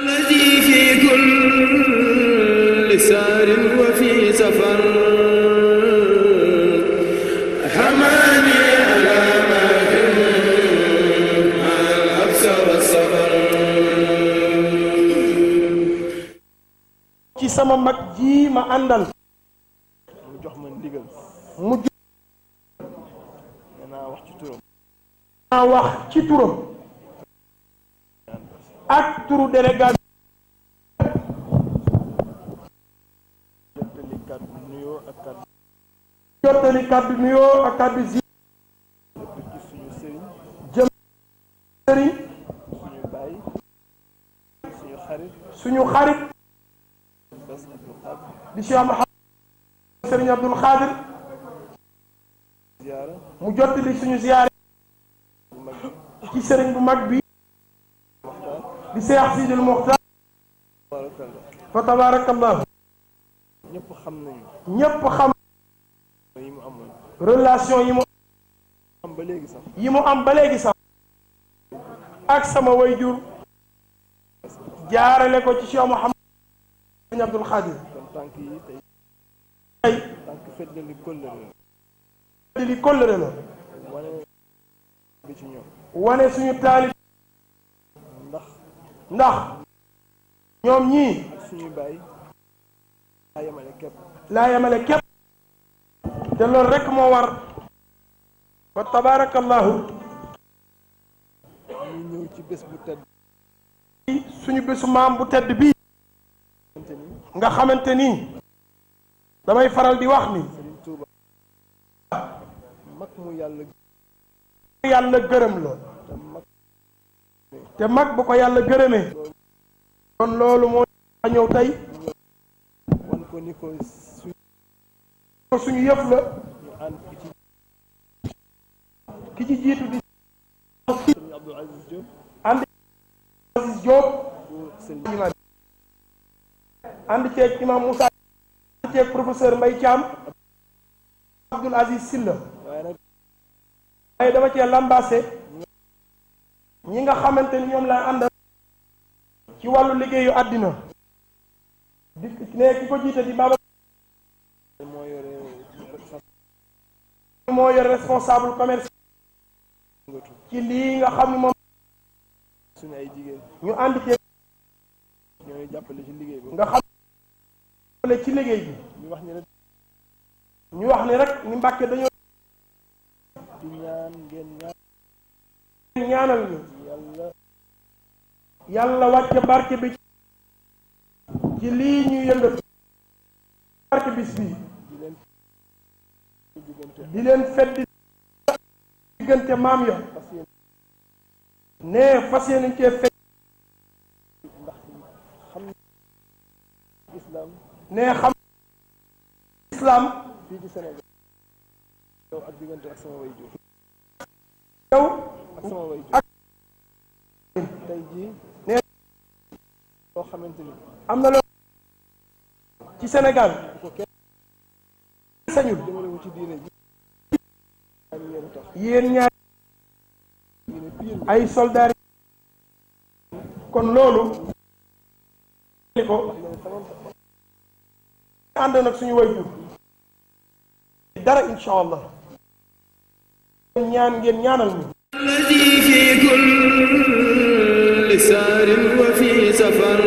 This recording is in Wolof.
الذي في كل سار وفي سفر حماني على ماهر مع الحبس والسفر ci sama mag ji ma àndal mu jox ma ndigal mu jox naa wax ci turam naa wax ci turam ak turu délégation jottali kàddu nuyoo ak kàddu jottali kàddu nuyoo ak kàddu zi ci suñu sëriñ jëm sëriñ suñu baay suñu xarit di Cheikh Mouhamed Sëriñ Abdul Xaadir mu jottali suñu ziyaare ci sëriñ bu mag bi di Cheikh Sidil Mokhtar fa tabarakallahu ñëpp xam nañu ñëpp xam yi mu amoon relation yi mu am ba léegi sax ak sama wayjur jaarale ko ci Cheikh Mouhamed Sëriñ Abdul Xaadir kon tànk yi tey tànk feddali kóllëre la wane bi ci ñoom wane suñu taalib ndax ñoom ñii ak suñu baay laa yemale képp te loolu rekk moo war fa tabarakallahu ñu ñëw ci bés bu tedd suñu bésu maam bu tedd bii nga xamante ni damay faral di wax ni Sëriñ Tuuba mag mu yàlla gërëm la te mag bu ko yàlla gërëmee kon loolu moo ñëw tey wan ko ni ko suñu yëf la ñu ànd ki ci jiitu di Sëriñ Abdul Aziz Diop ànd Aziz Diop ànd ceeg imam Moussa ànd ceeg professeur Mbaye Thiam Abdul Aziz Silla waaye dama cee lambaase ñi nga xamante ni ñoom lay àndal ci wàllu liggéeyu àddina di ne ki ko jiite di Baba moo yore responsable commerce ci lii nga xam ni moom suñu ay jigéen ñu ànd ceeg ñooy jàppale ci liggéey bi nga xam ci liggéey bi ñu wax ni rek ni Mbàkke dañoo di ñaan ngeen ñaanal ñu yàlla wàcce barke bi ci lii ñu yëngatu barke bis bi di leen feddi diggante maam ya ne fas yéene cee fekk ne xam islam fii ci Sénégal yow ak diggante ak sama waajur yow ak sama waajur ak tey jii ne loo xamante ni am na loo ci Sénégal ko kenn sañul jëmale wu ci diine ji yéen ñaar ay soldats kon loolu ko ànd nag suñu waajur dara insha allah ñaan ngeen ñaanal ñu الذي في كل سار وفي سفر